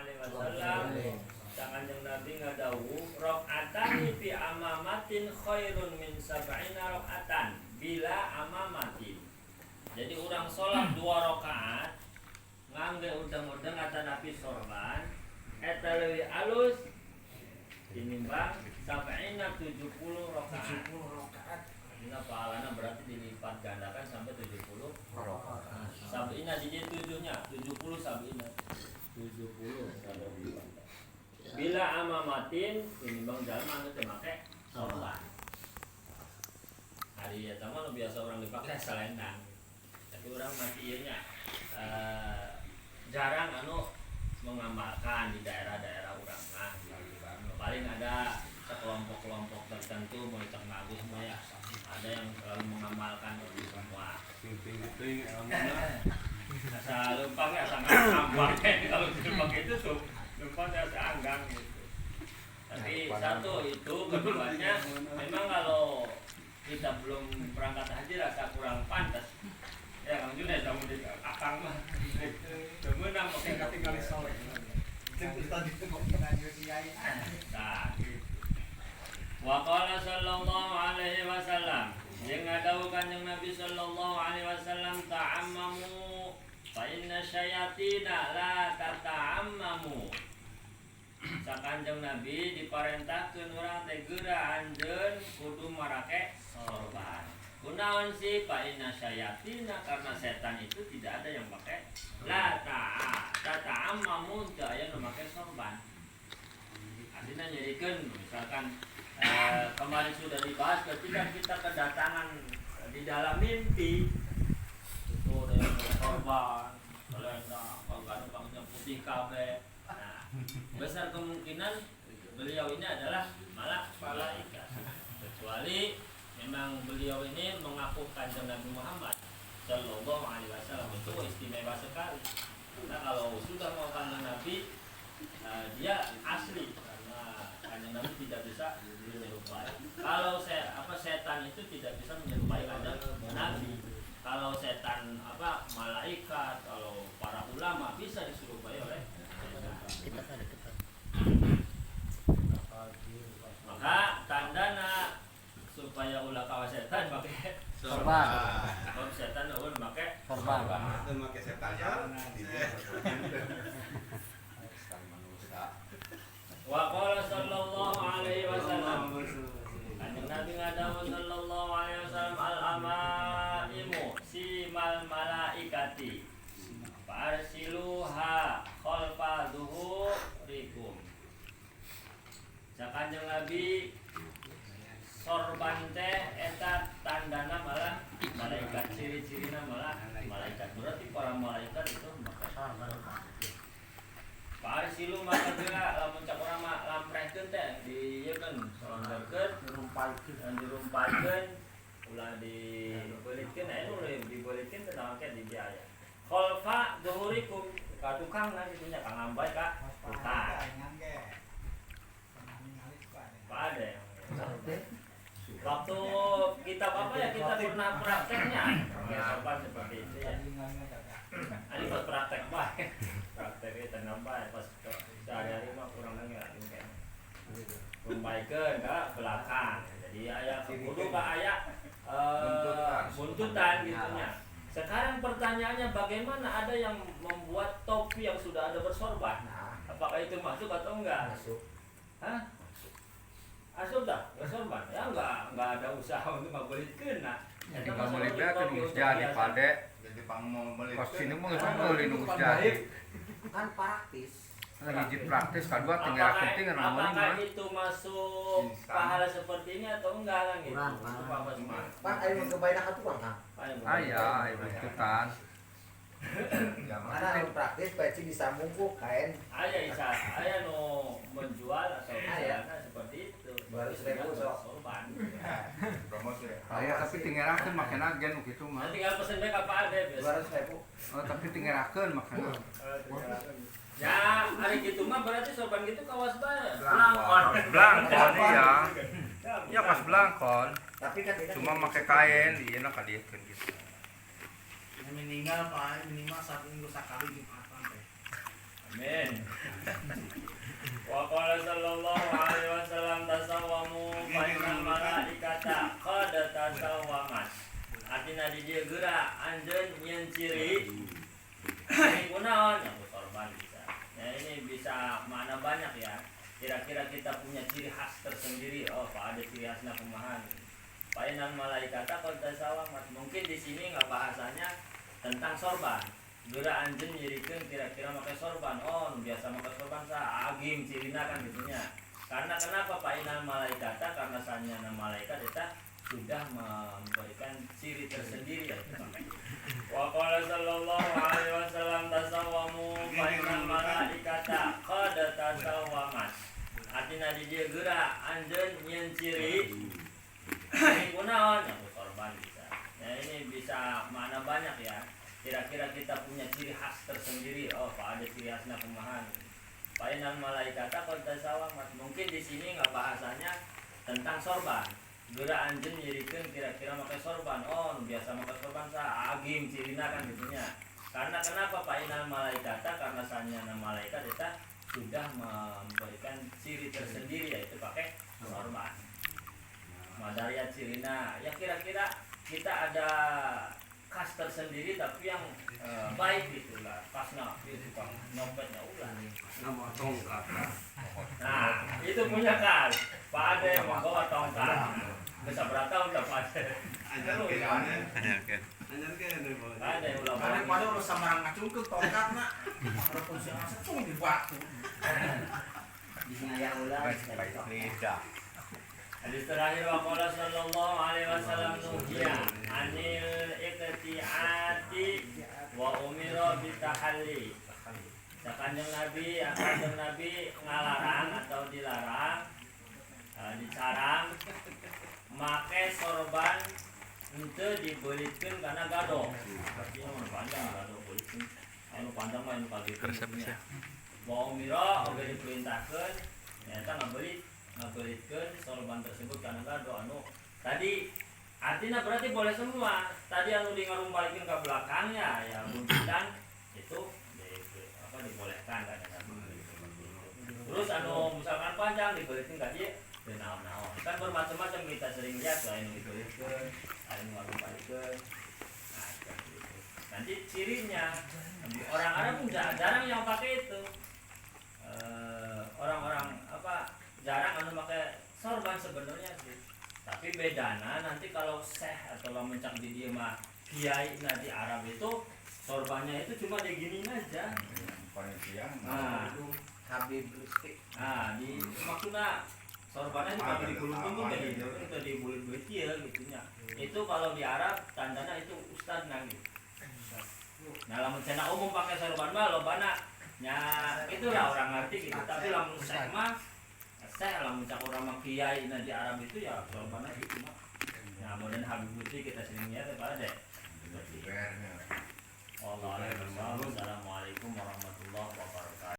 alaihi wasallam, Kanjeng Nabi ngadawuh, rakaatani fi amamatin khairun min sab'ina rakaatan bila amamatin. Jadi orang sholat dua rakaat ngangge udeng-udeng atanapi sorban eta leuwih alus tinimbang sab'ina 70 rakaat. 70 rakaat. Dina pahalana berarti dilipat gandakan sampai 70 rakaat. Sab'ina di tujuhnya 70, sab'ina 70 kalau dilipat. Bila amamatin tinimbang jalma anu teu make sorban. Hari eta mah nu biasa orang dipakai selendang. Tapi orang masih ieu nya, jarang anu mengamalkan di daerah-daerah urang mah. Paling ada sekelompok-kelompok tertentu, mau cek bagus semua ya. Ada yang selalu mengamalkan itu semua. Ting-ting ilmuna. Asa lempang ya, asa ngambang kalau lempang itu tuh lempang asa anggang gitu. Tapi satu itu, keduanya memang kalau kita belum berangkat haji rasa kurang pantas. Ya, Kang Junaid, kamu di akang mah. Temenang pakai Tinggal soleh. Ustaz itu kok kiai. Nah, gitu. Wa qala sallallahu alaihi wasallam, jeung ngadawuh Kanjeng Nabi sallallahu alaihi wasallam, ta'ammamu fa inna syayatina la tata'ammamu. Sakanjeng Nabi diparentahkeun urang teh geura anjeun kudu marake sorban. Kunaon sih? Fa inna syayatina, karena setan itu tidak ada yang pakai, la tata'ammamu, teu aya nu make sorban. Artinya nyerikeun misalkan, kemarin sudah dibahas ketika kita kedatangan di dalam mimpi itu ada yang bersorban, selendang, kagak putih kabeh. Nah, besar kemungkinan beliau ini adalah malak malaikat. Kecuali memang beliau ini mengaku Kanjeng Nabi Muhammad Shallallahu Alaihi Wasallam, itu istimewa sekali. Nah, kalau sudah mau Kanjeng Nabi, dia asli karena Kanjeng Nabi tidak bisa menyerupai. Kalau saya apa, setan itu tidak bisa menyerupai Kanjeng Nabi. Kalau setan apa malaikat, kalau para ulama bisa diserupai oleh setan. Maka tandana supaya ulah kawas setan pakai sorban. Kalau setan eueun make sorban. Itu make setan ya. Manusia. Wa qala sallallahu alaihi wasallam, Kanjeng Nabi ngadawuh sallallahu alaihi wasallam, al amaimu simal malaikati farsiluha khalfa dhuhurikum. Kanjeng Nabi, sorban teh eta tandana malah malaikat, ciri-cirina malah malaikat. Berarti para malaikat itu maka farsilu, maka geura lamun cak urang mah lamprehkeun teh di ieu kan, solonderkeun Dirumpaikeun. Dan dirumpaikeun, ulah dibelitkeun, aya nu dibelitkeun teh make di biaya khalfa dhuhurikum ka tukang nah kitu nya, kang ngambay ka tukang. Pak, ada yang waktu kita apa ya, kita pernah prakteknya pakai sorban seperti itu ya. Ini pas praktek bae, prakteknya tenang bae, pas sehari-hari mah kurang lagi kayak rumpaikeun ke belakang. Jadi aya kudu ka aya buntutan gitu nya. Sekarang pertanyaannya, bagaimana ada yang membuat topi yang sudah ada bersorban? Nah, Apakah itu masuk atau enggak? Masuk. Hah? Asup dah, bersorban. Ya enggak ada usaha untuk ngabelitkeun nah. Ya, tinggal meuli bae atuh nu geus jadi pade. Jadi pang mau beli. Kos sini mah geus meuli nu geus jadi. Kan praktis. Lagi hiji praktis, kadua tinggal penting kan meuli Apakah mah. itu masuk Instan. Pahala seperti ini atau enggak kan gitu? Kurang, Itu apa semua? Pan ayo kebayang ka tukang, Kang. Aya, aya buntutan. Ya, Karena anu praktis peci disambung ku kain. Aya isa, aya nu menjual atau Aya. misalnya seperti itu. 200.000 sok. Sorban. Promosi. Aya, tapi tinggalkeun makena gen nu kitu mah. Nanti tinggal pesen bae ka Pak Ade biasa. 200.000. Oh, tapi tinggalkeun makena. Ya, hari gitu mah berarti sorban gitu kawas bae. Blangkon. Blangkon iya. Ya pas blangkon. Tapi kan ini Cuma make kain, ieu na kadieukeun gitu. Yang meninggal paling minimal satu minggu sekali Jumatan teh. Amin. anjeun nyieun ciri. Ciri kunaon? Ya sorban bisa. Ya ini bisa makna banyak ya. Kira-kira kita punya ciri khas tersendiri. Oh, Pak ada ciri khasna kumaha. Fa innal malaikata qad tasawamat. Mungkin di sini nggak bahasanya tentang sorban. Geura anjeun nyirikeun kira-kira make sorban. Oh, nu biasa make sorban sa agim cirina kan gitunya. Karena kenapa fa innal malaikata? Karena sanyana malaikat eta sudah memberikan ciri tersendiri ya. Wa qala sallallahu alaihi wasallam tasawwamu fa innal malaikata qad tasawamat. Artina di dieu geura anjeun nyieun ciri. Ciri kunaon? Ya sorban bisa. Ya ini bisa makna banyak ya. Kira-kira kita punya ciri khas tersendiri. Oh, Pak ada ciri khasna kumaha. Fa innal malaikata qad tasawamat. Mungkin di sini nggak bahasanya tentang sorban. Geura anjeun nyirikeun kira-kira make sorban. Oh, nu biasa make sorban sa agim cirina kan gitunya. Karena kenapa fa innal malaikata? Karena sanyana malaikat eta sudah memberikan ciri tersendiri yaitu pakai sorban. Madaria cirina. Ya kira-kira kita ada khas tersendiri tapi yang baik gitulah. Khasna itu Bang nyopetnya ulah. Nama tongkat. Nah, itu punya khas. Pak ada yang membawa tongkat. Bisa berapa udah Pak ada. Ada yang ulah. Karena pada ulah samarang ngacungkeun tongkatna. Walaupun si asa cung di batu. Di ulah. Lidah. Hadis terakhir waqala sallallahu alaihi wasallam nuhiya anil iqti'ati wa umira bitahalli. Kanjeng Nabi ngalarang atau dilarang dicarang make sorban henteu dibelitkeun kana gado. Berarti anu panjang gado belitkeun. Anu panjang mah anu kagitu. Wa umira oge diperintahkeun nyaeta ngabelitkeun sorban tersebut kana gado anu tadi artinya berarti boleh semua. Tadi anu di ngarumpalikeun ka belakangnya ya buntitan itu apa dibolehkan kan. Terus anu misalkan panjang dibelitkeun ka dieu teu naon-naon. Kan bermacam-macam kita sering lihat lah anu dibelitkeun, anu ngarumpalikeun. Nah, seperti itu. Nanti cirinya orang Arab pun jarang yang pakai itu. Orang-orang apa jarang anu pakai sorban sebenarnya sih. Tapi bedana nanti kalau syekh atau lamun cak di dieu mah kiai nah di Arab itu sorbannya itu cuma diginiin aja. Nah, Habib Lutfi. Nah, di maksudnya sorbannya dipakai di gulung-gulung jadi itu di bulit-bulit ieu gitunya. Itu kalau di Arab tandana itu ustad nah gitu. Nah, lamun cenah umum pakai sorban mah lobana nya itulah orang ngerti gitu. Tapi lamun syekh mah saya lamun cak orang mah kiai nah di Arab itu ya sorbannya gitu mah. Nah, modern Habib Lutfi kita sering lihat pada deh. Seperti itu. Assalamualaikum warahmatullahi wabarakatuh.